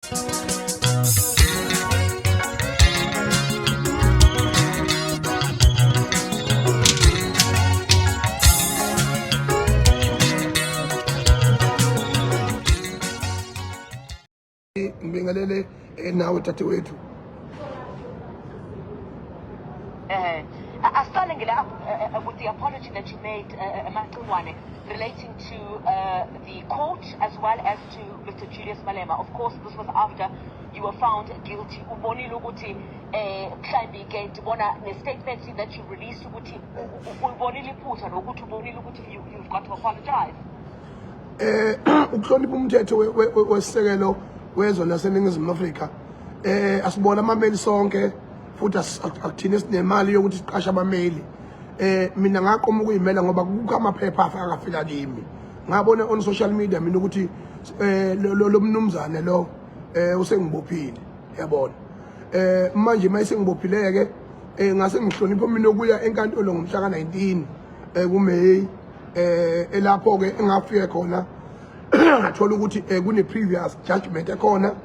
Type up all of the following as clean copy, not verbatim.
Ngibingelele nawe dadewethu. Asiqale ngila with the apology that you made, Macingwane, relating to the court as well as to Mr. Julius Malema. Of course, this was after you were found guilty. Ubonile ukuthi mhlawumbi ke ndibona ne-statement that you released ukuthi ulibonile iphutha nokuthi ubonile ukuthi you've got to apologize. Ukuhlonipha umthetho wesisekelo wezwe laseNingizimu Afrika, asibona amameli sonke futhi akuthina sinemali yokuthi siqashe abameli. Mina ngaqoma ukuyimela ngoba kukho amaphepha afaka afika kimi, ngabona on social media mina ukuthi lo mnumzane lo usengibophile, yabona. Manje mayisengibophileke, ngase ngihlonipha mina ukuya enkantolo ngomhla ka-19 kuMay, elapho ke engafika khona ngathola ukuthi kune previous judgment ekhona,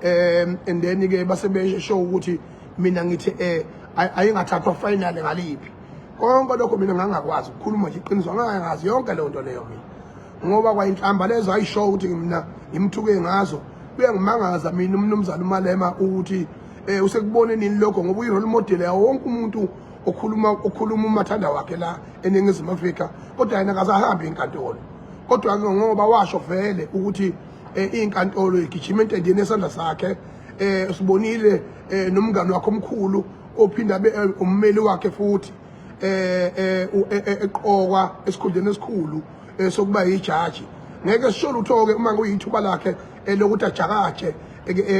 and then ke base besho ukuthi mina ngithi ayingathathwa final ngaliphi. Konke lokho mina ngangakwazi ukukhuluma nje iqiniso, ngangazi yonke leyo nto leyo mina, ngoba kwayinhlamba lezo ayisho ukuthi mina ngimthuke ngazo. Kuyangimangaza mina umnumzana uMalema ukuthi usekubone nini lokho, ngoba uyi-role model yawo wonke umuntu okhuluma umathanda wakhe la eNingizimu Afrika, kodwa yena akasahambi inkantolo. Kodwa ke ngoba washo vele ukuthi inkantolo igijima entendeni esandla sakhe, sibonile nomngani wakhe omkhulu ophinda abe ummeli wakhe futhi eqokwa esikhundleni esikhulu sokuba yijaji. Ngeke sisho lutho ke uma kuyithuba lakhe lokuthi ajakaje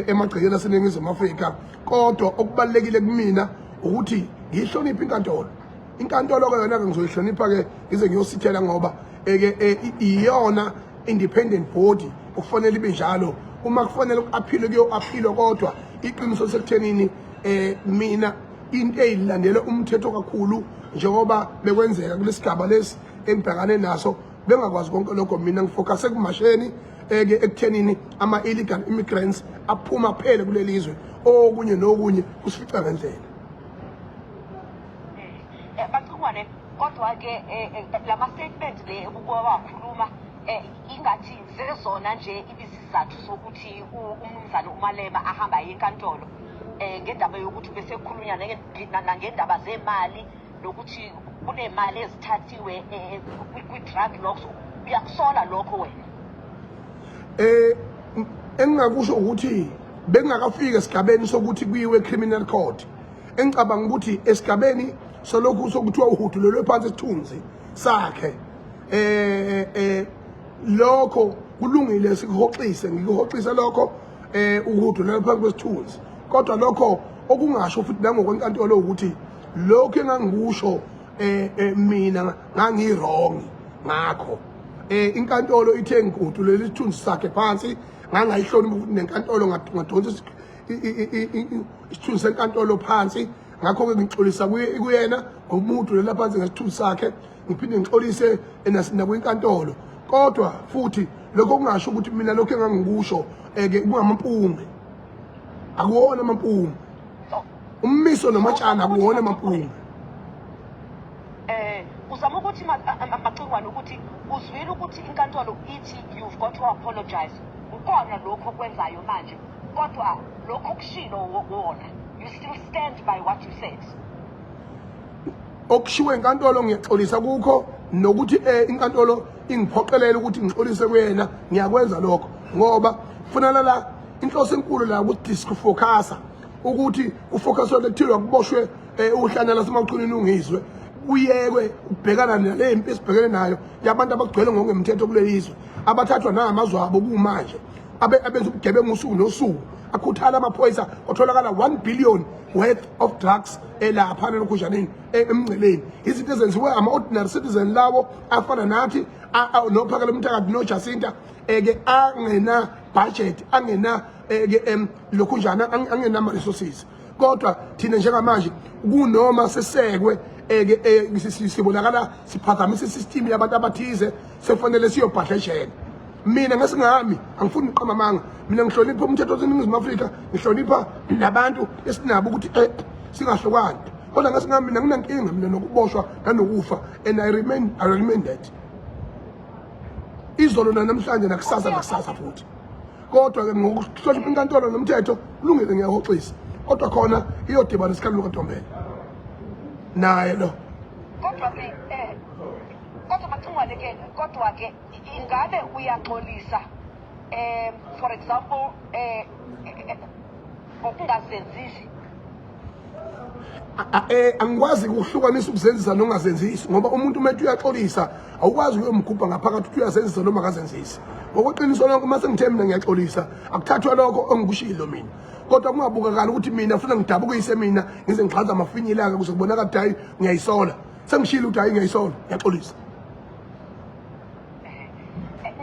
emagcekeni aseNingizimu Afrika, kodwa okubalekile kumina ukuthi ngiyihloniphe inkantolo. Inkantolo ke yona ke ngizoyihlonipha ke ngize ngiyosithela, ngoba eke iyona independent body okufanele ibe njalo. Uma kufanele ku-aphilwe, kuyo-aphilwa, kodwa iqiniso sekuthenini mina into eyilandela umthetho kakhulu, njengoba bekwenzeka kulesigaba lesi engibhekane naso, bengakwazi konke lokho. Mina ngifocuse kumasheni eke ekuthenini ama illegal immigrants aphuma phele kuleli zwe, okunye nokunye kusifica ngendlela. Macingwane, kodwa ke lama statement le ukuba wakhuluma ingathi zezona nje ibisizathu sokuthi umnumzane uMalema ahamba aye enkantolo ngendaba yokuthi bese kukhulunywa nangendaba zemali nokuthi kunemali ezithathiwe kwi-drug lords. Uyakusola lokho wena? Engingakusho ukuthi bengingakafiki esigabeni sokuthi kuyiwe criminal court. Engicabanga ukuthi esigabeni solokhu sokuthiwa uhudulelwe phansi isithunzi sakhe, lokho kulungile, sikuhoxise, ngikuhoxise lokho ukuhudulela phansi kwesithunzi. Kodwa lokho okungasho futhi nangokwenkantolo ukuthi lokhu engangikusho mina ngangi-wrong ngakho. Inkantolo ithe ngihudulele isithunzi sakhe phansi, ngangayihlonipha futhi nenkantolo, ngadonsa isithunzi senkantolo phansi. Ngakho-ke ngixolisa kuyena ngokumhudulela phansi ngesithunzi sakhe, ngiphinde ngixolise nakwinkantolo. Kodwa futhi lokho kungasho ukuthi mina lokho engangikusho ke kungamampunge, akuwona amampunge, ummiso nomatshana akuwona amampunge. Uzama ukuthi, Macingwane, ukuthi uzwile ukuthi inkantolo ithi you've got to apologize, ukona lokho okwenzayo manje, kodwa lokho okushilo wona, you still stand by what you said? Okushiwo inkantolo ngiyaxolisa kukho, nokuthi inkantolo ingiphoqelele ukuthi ngixolise kuyena, ngiyakwenza lokho ngoba kufanele la inhloso enkulu la ukuthi disfocusa, ukuthi kufocuswe kuthiwa kuboshwe uhlanya laseMachunwini ungizwe, kuyekwe ukubhekana nale mpi esibhekene nayo yabantu abagcwele ngokungemthetho kuleli zwe, abathathwa nangamazwe abo kumanje, abenza ubugebengu usuku nosuku, akhuthala amaphoyisa, kwatholakala 1 billion worth of drugs elapha nalokhunjaneni emngceleni. Izinto ezenziwe ama-ordinary citizen lawo afana nathi nophakela umthakathi noJacinta, eke angena budget, angena eke lokhunjana, angena ama-resources. Kodwa thina njengamanje kunoma sesekwe eke sibonakala siphazamisa isystem yabantu abathize, sekufanele siyobhadla ejele. Mina ngesingami angifuni uqamba amanga, mina ngihlonipha umthetho waseNingizimu Afrika, ngihlonipha nabantu esinabo ukuthi singahlukani, kodwa ngesingami mina nginankinga mina nokuboshwa nanokufa, and I remain that izolo namhlanje nakusasa nakusasa futhi. Kodwa-ke ngokuhlonipha inkantolo nomthetho, kulungile, ngiyahoxisa, kodwa khona iyodibana isikhathi lukaNtombela naye lo. Kodwa-ke kodwa Macingwane ke, kodwa ke ingabe uyaxolisa, for example, ngokungazenzisi? Angikwazi ukuhlukanisa ukuzenzisa nokungazenzisi, ngoba umuntu uma ethi uyaxolisa awukwazi ukuyomgubha ngaphakathi ukuthi uyazenzisa noma akazenzisi. Ngokweqiniso lonke, uma sengithe mina ngiyaxolisa, akuthathwa lokho engikushilo mina, kodwa kungabukakali ukuthi mina funa ngidabukise mina ngize ngixhaza amafinyila-ke ukuze kubonakala ukuthi hayi, ngiyayisola. Sengishilo ukuthi hayi, ngiyayisola, ngiyaxolisa.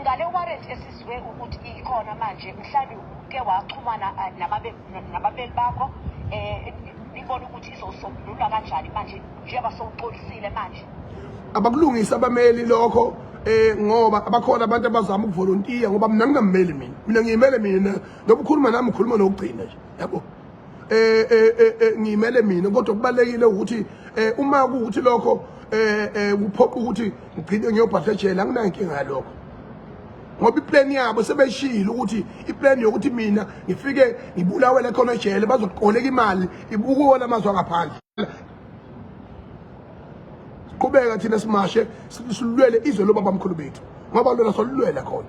Ngale warrant esizwe ukuthi ikhona manje, mhlawumbe uke waxhumana nababeli bakho, nibone ukuthi izosombululwa kanjani manje njengoba sowuxolisile manje? Abakulungisa abameli lokho, ngoba abakhona abantu abazama ukuvolontiya, ngoba mina ngingammeli mina, mina ngiyimele mina. Noba ukhuluma nami, ukhuluma nokugcina nje, yabo. Ngiyimele mina, kodwa kubalekile ukuthi uma kuwukuthi lokho kuphoqa ukuthi ngigcine ngiyobhadla ejele, anginayo inkinga yalokho, ngoba iplan yabo sebeshilo ukuthi iplan yokuthi mina ngifike ngibulawele khona ejele, bazokuqoleka imali ibukuwona amazwe angaphandle. Siqhubeka thina simashe, silwele izwe lobabamkhulu bethu, ngoba lona solulwela khona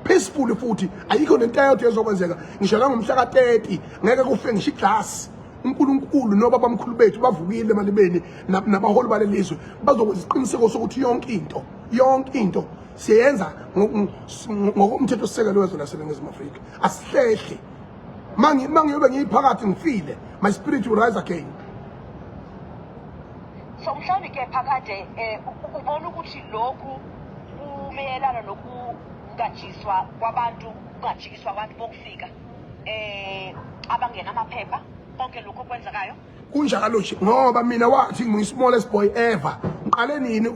peacefully, futhi ayikho nento eyodwa ezokwenzeka. Ngisho nangomhla ka-30 ngeke kufe ngisho iglasi. UNkulunkulu nobabamkhulu bethu bavukile emalibeni, nabaholi balelizwe bazokwenza isiqiniseko sokuthi yonke into siyenza ngokomthetho sisekelo wezwe laseNingizimu Afrika. Asihlehli. Mangiyobe ngiyiphakathi ngifile, my spirit will rise again. So mhlawumbe ke phakade ubona ukuthi lokhu kumeyelana nokungajiswa kwabantu, kungajikiswa abantu bokufika abangena amaphepha, konke lokhu okwenzekayo? Kunjalo nje, ngoba mina wathi ngiyi-smallest boy ever. Ngiqale nini?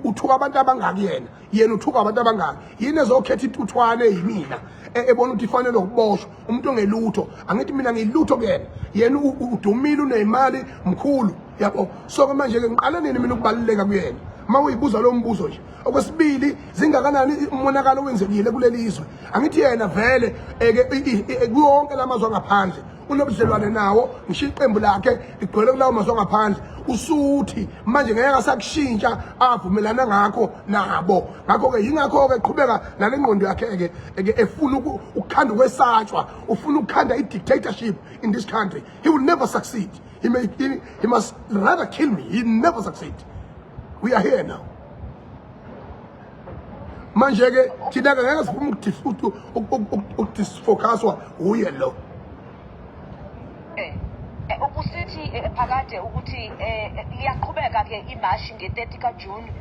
Uthuka abantu abangaki yena? Yena uthuka abantu abangaki? Yini ezokhetha intuthwane yimina ebona ukuthi ifanele ukuboshwa, umuntu ongelutho? Angithi mina ngiyilutho kuyena, yena udumile, uneyimali, mkhulu, yabo. So ke manje-ke ngiqale nini mina ukubaluleka kuyena, uma uyibuza lo mbuzo nje? Okwesibili, zingakanani umonakalo owenzekile kuleli zwe? Angithi yena vele eke kuwonke lamazwe angaphandle unobudlelwane nawo, ngisho iqembu lakhe ligcwele kulawo mazwe angaphandle. Usuthi manje ngeke asakushintsha avumelana ngakho nabo, ngakho-ke yingakho-ke qhubeka nale ngqondo yakhe-ke ke efuna ukukhanda ukwesatshwa, ufuna ukukhanda i-dictatorship in this country. He will never succeed. He must rather kill me. He never succeed. We are here now. Manje-ke thina-ke ngeke sivume ukudisfocuswa uye lo. Ukusithi phakade ukuthi liyaqhubeka ke imashi nge-30 kaJune,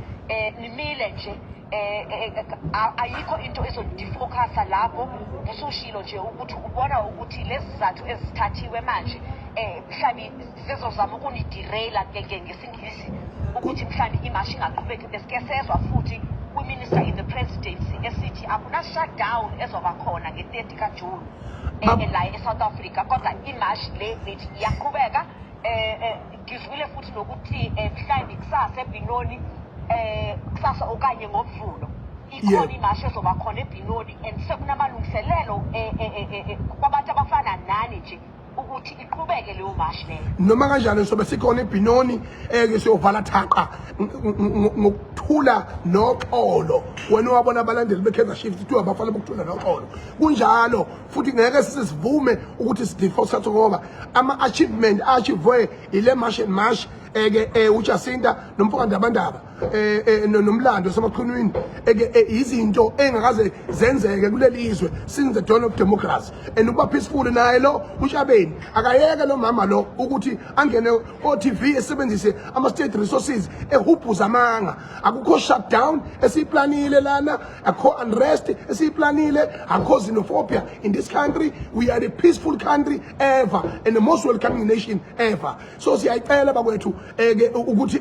nimile nje, ayikho into ezonidifocusa lapho. Usushilo nje ukuthi ubona ukuthi lezi zizathu ezithathiwe manje mhlawumbe zizozama ukunideraila ke ngesiNgisi, ukuthi mhlawumbe imashi ingaqhubeki. Besike sezwa futhi kwi-minister in the presidency esithi akuna shutdown ezoba khona nge-30 kaJune la e-South Africa, kodwa imashi le nithi iyaqhubeka. Ngizwile futhi nokuthi mhlawumbe kusasa eBinoni, kusasa okanye ngoMvulo, ikhona imashi ezoba khona eBinoni, and sekunamalungiselelo kwabantu abafana nani nje ukuthi iqhubeke leyo mashi leyo. Noma kanjani sobe sikhona eBinoni, ke siyovala thaqa ngokuthula noxolo. Wena wabona abalandeli beKaizer Chiefs kuthiwa abafana bokuthula noxolo. Kunjalo futhi, ngeke sivume ukuthi sidefault, ngoba ama-achievement achievwe ile March and March eke uJacinta nomfoka Ndabandaba nomlando wasemachunwini eke izinto engakaze zenzeke kuleli zwe since the dawn of democracy, and ukuba peaceful naye lo uShabeni akayeke lo mama lo ukuthi angene o TV esebenzise ama state resources ehubhuza amanga. Akukho shutdown esiyiplanile lana, akukho unrest esiyiplanile, akukho xenophobia in this country. We are the peaceful country ever and the most welcoming nation ever. So siyayicela bakwethu ke ukuthi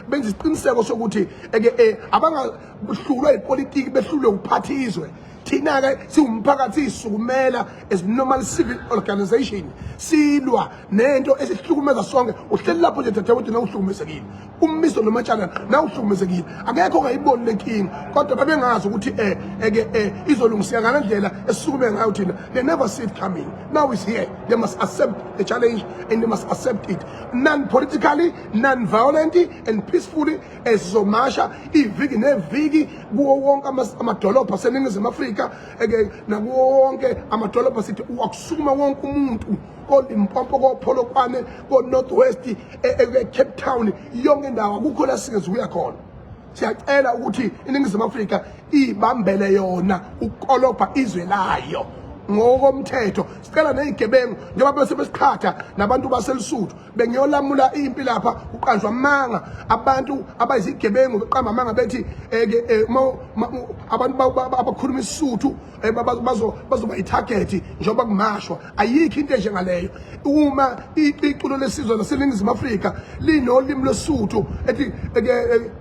benze isiqiniseko sokuthi ke abangahlulwa ipolitiki, behlulwe ukuphatha izwe. Thina-ke siwumphakathi siyisukumela as normal civil organization, silwa nento esihlukumeza sonke. Uhleli lapho nje dadewethu, nawe uhlukumezekile, uMmiso noMatshana nawe uhlukumezekile, akekho ongayiboni le nkinga, kodwa babengazi ukuthi eke izolungiseka ngale ndlela esisukume ngayo thina. They never see it coming. Now it's here. They must accept the challenge and they must accept it non-politically, non-violently and peacefully. Esizomasha iviki neviki kuwo wonke amadolobha aseNingizimu Afrika, eke nakuwo wonke amadolobha, sithi akusukuma wonke umuntu koLimpopo, koPolokwane, ko-North West, e-Cape Town, yonke indawo, akukho la singezukuya khona. Siyacela ukuthi iNingizimu Afrika ibambele yona ukukolobha izwe layo ngokomthetho. Sicela nezigebengu, njengoba bese besiqhatha nabantu baseLisuthu, bengiyolamula impi lapha, kuqanjwa amanga, abantu abayizigebengu beqamba amanga bethi ke abantu abakhuluma isiSuthu bazoba i-target njengoba kumashwa. Ayikho into enjengaleyo. Uma iculo lesizwe laseNingizimu Afrika linolimi lwesiSuthu ethi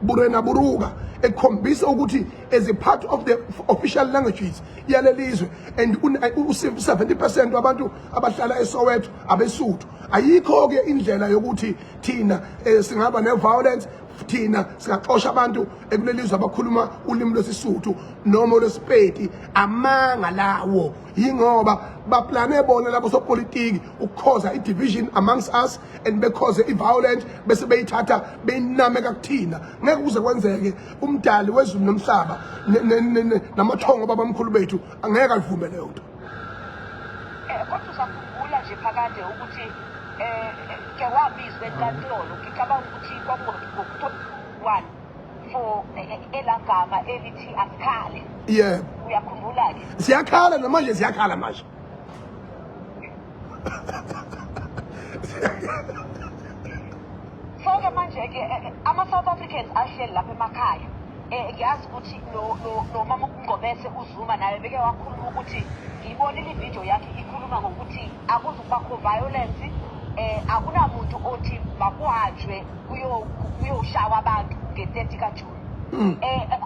Burena Buruka, ekhombisa ukuthi as a part of the official languages yalelizwe, and u-70% wabantu abahlala eSoweto abeSuthu, ayikho-ke indlela yokuthi thina singaba ne-violence, thina singaxosha abantu ekulelizwe abakhuluma ulimi lwesiSuthu noma olwesiPedi. Amanga lawo, yingoba baplane bona labo sopolitiki ukukhoza i-division amongst us and bekhoze i-violence, bese beyithatha beyinameka kuthina. Ngeke kuze kwenzeke. Umdali wezulu nomhlaba namathongo babamkhulu bethu angeke alivume leyo nto. Kodwa usakhumbula nje phakade ukuthi ke wabizwa enkantolo, ngicabanga ukuthi kwakungo-1 for elagama elithi asikhale? Yebo. Uyakhumbula-ke? Siyakhala namanje, siyakhala manje. So-ke manje-ke ama-South Africans ahleli lapha emakhaya, ngiyazi ukuthi nomama uNgobese uZuma naye beke wakhuluma ukuthi, ngiyibonile ividiyo yakhe ikhuluma ngokuthi akuzukubakho violence, akunamuntu othi makuhanjwe kuyoshawa abantu nge-30 kaJuni.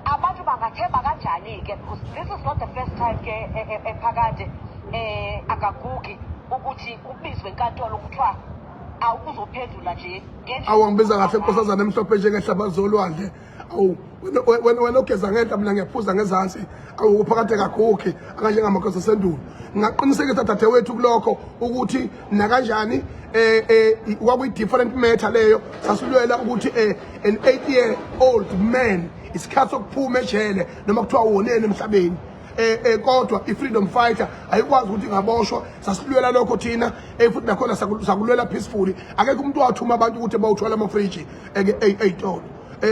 Abantu bangathemba kanjani-ke, because this is not the first time ke ephakade akagugi ukuthi ubizwe enkantolo kuthiwa awukuzophendula nje ngendlela? Awu, angibiza kahle, nkosazana emhlophe njengehlaba zolwandle. Awu, wena ogeza ngenhla, mina ngiyaphuza ngezansi. Awu, uphakade kagugi akanjengamakhosi asendulo. Ngingaqinisekisa dadewethu kulokho ukuthi nakanjani kwakuyi different matter leyo. Sasilwela ukuthi an 8 year old man isikhathi sokuphuma ejele noma kuthiwa woneni emhlabeni, kodwa i-freedom fighter ayikwazi ukuthi ingaboshwa. Sasilwela lokho thina, futhi nakhona sakulwela peacefully. Akekho umuntu wathuma abantu ukuthi bawuthwala amafriji eke ey'tolo.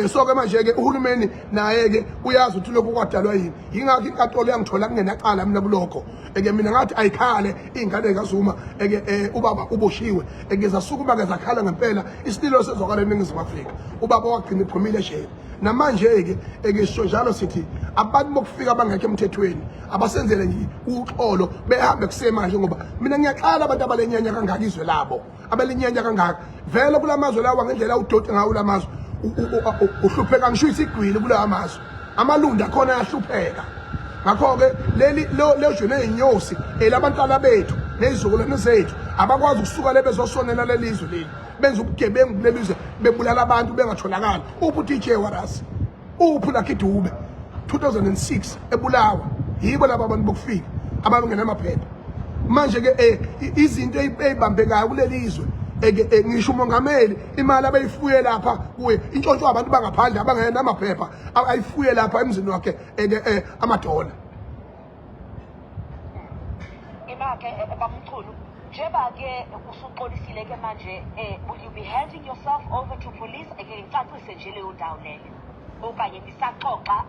So ke manje ke uhulumeni naye ke uyazi ukuthi lokhu kwadalwa yini, yingakho inkantolo yangithola kungenacala mina kulokho. Eke mina ngathi ayikhale iy'ngane kaZuma, eke ubaba uboshiwe, eke zasukuma ke zakhala ngempela, isililo sezwakala eNingizimu Afrika, ubaba wagcina ephumile ejele. Namanje-ke eke sisho njalo, sithi abantu bokufika abangekho emthethweni abasenzele nje uxolo, behambe kusemanje, ngoba mina ngiyaqala abantu abalenyanya kangaka izwe labo, abalinyanya kangaka vele kula mazwe lawa, ngendlela udoti ngawo la mazwe, uhlupheka ngisho isigwili kulawa mazwe, amalundu akhona ayahlupheka. Ngakho-ke leli lezwe ley'nyosi elabantwana bethu ney'zukulwane zethu, abakwazi ukusuka le bezosonela leli zwe leli, benza ubugebengu kuleli zwe, bebulala abantu bengatholakali. Uphi uDJ Warras? Uphi uLucky Dube 2006 ebulawa yibo laba abantu bokufika abangenamaphepha? Manje ke izinto ey'bambekayo kuleli zwe, eke ngisho umongameli imali abeyifuye lapha kuye intshontshwa abantu bangaphandle abangenamaphepha, ayifuye lapha emzini wakhe, eke amadola. Ima-ke, bamchunu, njengoba-ke usuxolisile ke manje, will you be handing yourself over to police? Ake ngicacise nje leyo ndawo leyo, okanye nisaxoxa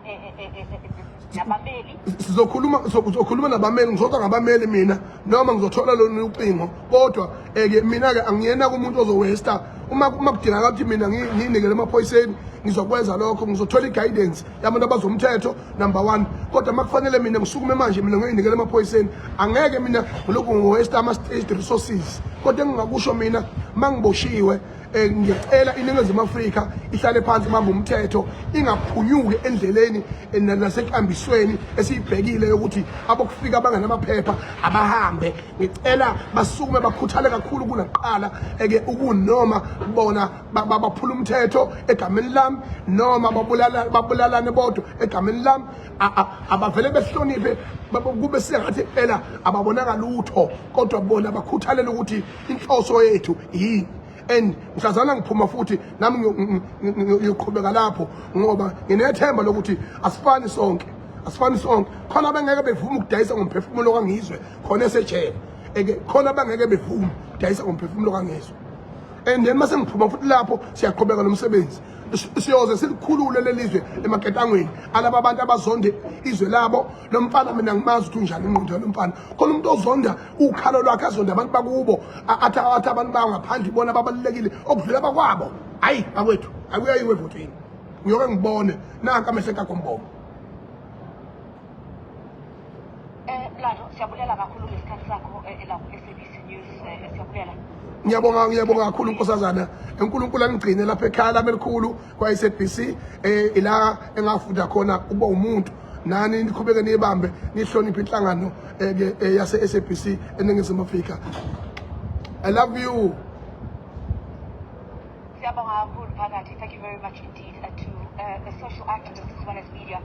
nabameli? Sizokhuluma nabameli, ngizoxa ngabameli mina noma ngizothola lona ucingo, kodwa ke mina-ke angiyena kumuntu ozowesta. Uma kudingeka ukuthi mina ngiyinikele emaphoyiseni, ngizokwenza lokho, ngizothola i-guidance yabantu abazomthetho, number one. Kodwa uma kufanele mina ngisukume manje mina ngiyinikele emaphoyiseni, angeke mina ngilokhu ngiwesta ama-state resources. Kodwa engingakusho mina, uma ngiboshiwe Ngiyacela iNingizimu Afrika ihlale phansi, ibambe umthetho, ingaphunyuki endleleni nasenkambisweni esiyibhekile yokuthi abokufika abangenamaphepha abahambe. Ngicela basukume, bakhuthale kakhulu kunakuqala eke ukunoma bona baphula umthetho egameni lami noma babulala, babulalane bodwa egameni lami. Abavele behloniphe, kube sengathi impela ababonanga lutho, kodwa bona bakhuthalele ukuthi inhloso yethu yini. And mhlazana ngiphuma futhi nami ngiyoqhubeka lapho, ngoba nginethemba lokuthi asifani sonke, asifani sonke. Khona abangeke bevume ukudayisa ngomphefumulo kaNgizwe khona esejele, eke khona abangeke bevume ukudayisa ngomphefumulo kaNgizwe. And then mase ngiphuma futhi lapho, siyaqhubeka nomsebenzi, siyoze silikhulule lelizwe emaketangweni alaba bantu abazonde izwe labo. Lo mfana mina ngimazi ukuthi unjani ingqondo yalo mfana. Khona umuntu ozonda ukhalo lwakhe, azonda abantu bakubo, athi abantu bangaphandle ibona ababalulekile okudlula abakwabo. Hayi bakwethu, akuyayiwe evotweni. Ngiyoke ngibone nanka amehlo ekagombombo. Mlando, siyabulela kakhulu ngesikhathi sakho la ku-SABC News. Siyabulela. Ngiyabonga, ngiyabonga kakhulu, nkosazana. UNkulunkulu angigcine lapha ekhaya lami elikhulu kwa-SABC, ila engafunda khona ukuba umuntu. Nani niqhubeke niyibambe, nihloniphe inhlangano ke yase SABC eNingizimu Afrika. I love you. Siyabonga kakhulu phakathi. Thank you very much indeed to the social activist as well as media